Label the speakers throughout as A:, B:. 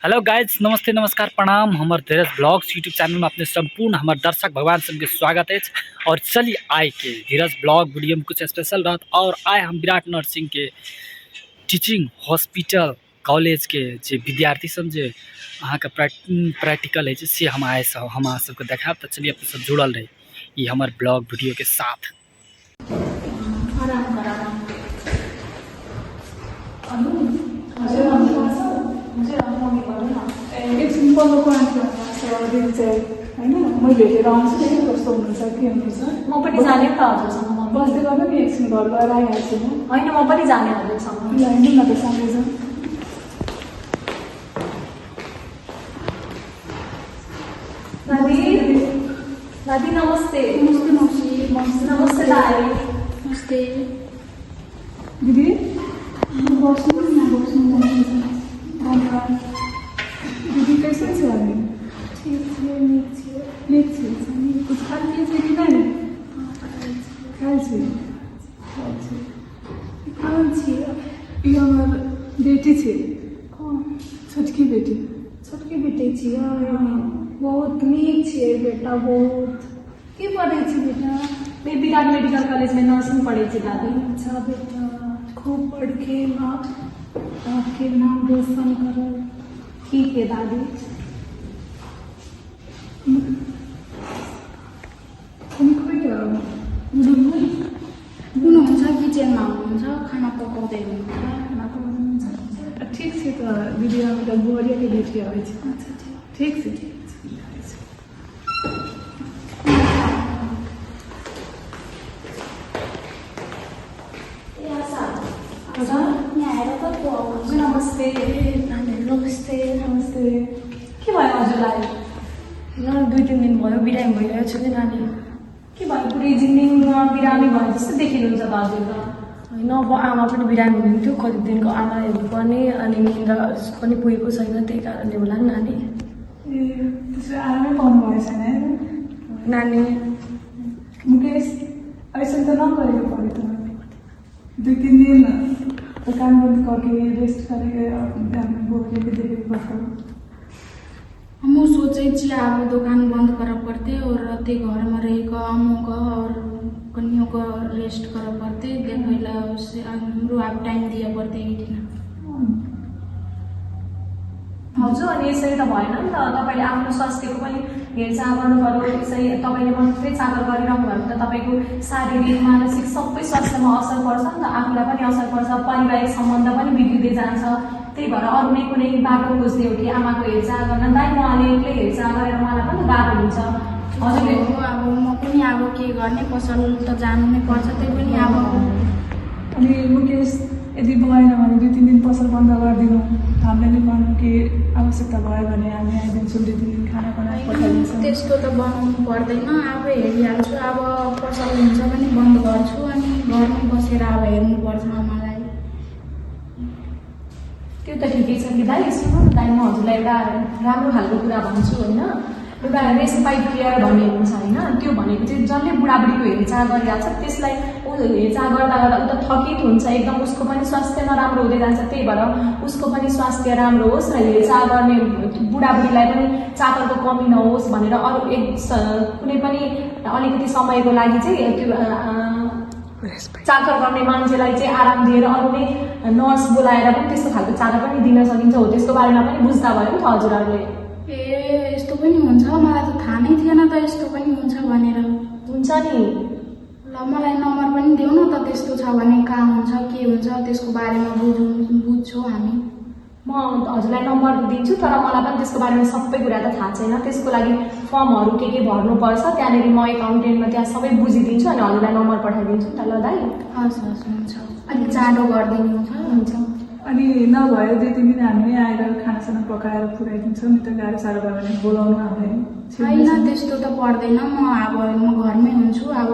A: Hello guys, नमस्ते नमस्कार प्रणाम। हमारे धीरज ब्लॉग्स यूट्यूब चैनल में अपने संपूर्ण हमारे दर्शक भगवान सबके स्वागत है। और चलिए आए के धीरज ब्लॉग वीडियो में कुछ स्पेशल रहत और आए हम विराट नर्सिंग के टीचिंग हॉस्पिटल कॉलेज के जे विद्यार्थी सब जे अहाँ के प्रैक्टिकल है से हम आए हम सबके देखा। तो चलिए अपने सब जुड़ल रहे ये हमारे ब्लॉग वीडियो के साथ।
B: एकछिन पल्लोको आन्टी दिन चाहिँ होइन मैले भेटेर आउँछु नि कस्तो हुनुहुन्छ के हुनुहुन्छ।
C: म पनि जाने त हजुरसँग म
B: बस्दै गर्नु नि एकछिन घर गएर आइहाल्छु म।
C: होइन म पनि जाने हजुरसँग।
B: हिँड्नु न त सँगै जाउँ।
C: दादी दादी नमस्ते।
B: नमस्ते मौसी।
C: नमस्ते दादी।
B: नमस्ते दिदी। बस्नु न बस्नु धन्यवाद। दीदी कैसे छ अभी? ठीक छे। कुछ खा लिए थे कि नहीं? खाए छे। कौन छे? ये हमार बेटी छे। छोटकी बेटी।
C: छोटकी बेटी छी। बहुत नीक छे बेटा बहुत। के पढ़े छी बेटा? मैं विराट मेडिकल कॉलेज में नर्सिंग पढ़े छी दादी।
B: अच्छा बेटा खूब पढ़ के आपके नाम रोशन करो।
C: ठीक है दादी।
D: हुनुहुन्छ किचनमा हुनुहुन्छ खाना पकाउँदै हुनुहुन्छ।
B: ठीक छै त दिदी हम त बुढ़िया के बेटी आबै छै। ठीक छै
D: यहाँ आएर त खुवाउनुहुन्छ।
C: नमस्ते।
D: नमस्ते।
B: नमस्ते।
C: के भयो हजुरलाई?
D: ल 2-3 दिन भयो बिरामी भइरहेको छु कि नानी।
C: के भयो पुरै जिन्दगीमा बिरामी भयो जस्तो देखिनुहुन्छ त हजुर त।
D: होइन अब आमा पनि बिरामी हुनुहुन्थ्यो कति दिनको आमा हेर्नुपर्ने अनि निन्द्रा पनि पुगेको छैन त्यही कारणले होला नि नानी।
B: ए त्यसो आरामै पाउनु भएछ नि
D: नानी
B: मुकेश ऐसा तो ना करेगा पड़े तो 2-3 दिन दुकान बंद करके रेस्ट करके घर में बोल के देखे पड़ता।
D: हम सोचे छी अब दुकान बंद करा पड़ते और रहते घर में रह कर अम्मू का और कन्यों का रेस्ट करा पड़ते देखला उससे हमरो अब टाइम दिया पड़ते
C: हजुर अनि यसरी त भएन नि त। तपाईँले आफ्नो स्वास्थ्यको पनि हेरचाह गर्नु पर्यो। यसरी तपाईँले मात्रै चाकर गरिरहनु भयो भने त तपाईँको शारीरिक मानसिक सबै स्वास्थ्यमा असर पर्छ नि त। आफूलाई पनि असर पर्छ, पारिवारिक सम्बन्ध पनि बिग्रिँदै जान्छ। त्यही भएर अरू नै कुनै बाटो खोज्दै हो कि आमाको हेरचाह गर्न दाइ उहाँले एक्लै हेरचाह गरेर उहाँलाई पनि गाह्रो हुन्छ। हजुरले
D: अब म पनि अब के गर्ने पसल त जानु नै पर्छ त्यही पनि अब
B: अनि मुकेश यदि भएन भने 2-3 दिन पसल बन्द गरिदिनु। हामीले नि भन्नु कि आवश्यकता भयो भने हामी आइदिन्छौँ 2-3 दिन खाना बनाएर पठाइदिन्छौँ।
D: त्यस्तो त बनाउनु पर्दैन अब हेरिहाल्छु। अब पसल हुन्छ भने बन्द गर्छु अनि घरमै बसेर अब हेर्नुपर्छ आमालाई।
C: त्यो त ठिकै छ कि दाइ। सुन्नु न दाइ, म हजुरलाई एउटा राम्रो खालको कुरा भन्छु होइन। एउटा रेस्पाइट केयर भन्ने हुन्छ होइन। त्यो भनेको चाहिँ जसले बुढाबुढीको हेरचाह गरिहाल्छ त्यसलाई ऊ हेरचाह गर्दा गर्दा ऊ त थकित हुन्छ एकदम, उसको पनि स्वास्थ्य नराम्रो हुँदै जान्छ। त्यही भएर उसको पनि स्वास्थ्य राम्रो होस् र हेरचाह गर्ने बुढाबुढीलाई पनि चाकरको कमी नहोस् भनेर अरू कुनै पनि अलिकति समयको लागि चाहिँ त्यो चाकर गर्ने मान्छेलाई चाहिँ आराम दिएर अरू नै नर्स बोलाएर पनि त्यस्तो खालको चाकर पनि दिन सकिन्छ। हो त्यसको बारेमा पनि बुझ्दा भयो नि त हजुरहरूले।
D: ए यस्तो पनि हुन्छ? मलाई त थाहा नै थिएन त यस्तो पनि हुन्छ भनेर।
C: हुन्छ नि।
D: ल मलाई नम्बर पनि देऊ न त त्यस्तो छ भने कहाँ हुन्छ के हुन्छ त्यसको बारेमा बुझ्छौँ हामी।
C: म हजुरलाई नम्बर दिन्छु तर मलाई पनि त्यसको बारेमा सबै कुरा त थाहा छैन। त्यसको लागि फर्महरू के भर्नुपर्छ त्यहाँनिर म एकाउन्टेन्टमा त्यहाँ सबै बुझिदिन्छु अनि हजुरलाई नम्बर पठाइदिन्छु नि त। ल दाइ
D: हस् हस् हुन्छ। अलिक चाँडो गरिदिनु
C: हुन्छ।
B: अनि नभए 2-3 दिन हामी आएर खानासाना पकाएर पुऱ्याइदिन्छौँ नि त। गाह्रो साह्रो भयो भने बोलाउनु हामीलाई।
D: होइन त्यस्तो त पर्दैन। म घरमै हुन्छु अब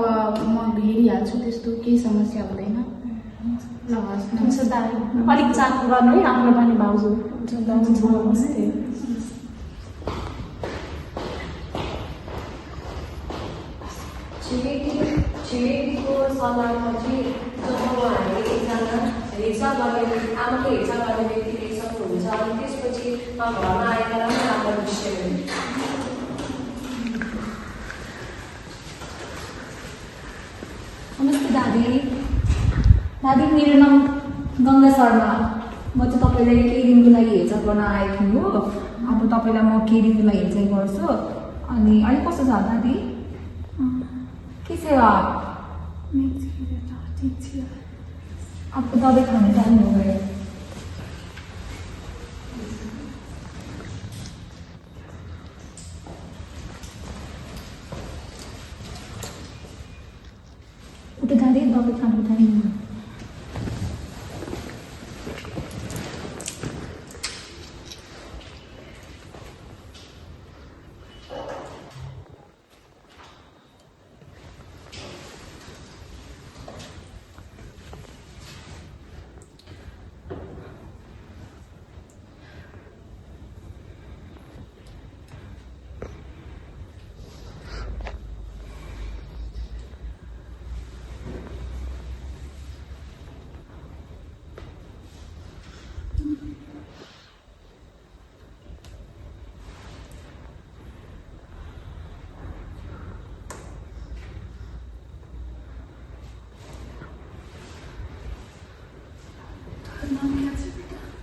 D: म हेरिहाल्छु त्यस्तो केही समस्या हुँदैन। ल हस्
C: हुन्छ दाइ। अलिक चाक गर्नु है आफ्नो पनि भाउजू। नमस्ते। छिमेकीको सल्लाहपछि जब उहाँहरूले एकजना हेरचाह गर्ने आमाको हेरचाह गर्ने व्यक्ति हुन्छ अनि त्यसपछि घरमा आएर राम्रो राम्रो दृश्यहरू
E: नमस्ते दादी दादी मेरो नाम गङ्गा शर्मा म चाहिँ तपाईँलाई केही दिनको लागि हेरचाह गर्न आएको थिएँ हो अब तपाईँलाई म केही दिनको लागि हेरचाह गर्छु अनि अलिक कस्तो छ दादी के सेवा
B: ठिक छ
E: अब दबाई खाने टाइम हो गयो उठो दादी दबाई खानु टाइम हो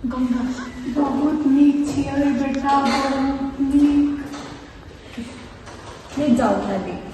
B: गंगा बहुत नीक छियै बेटा बहुत नीक
E: नहीं जाओ दादी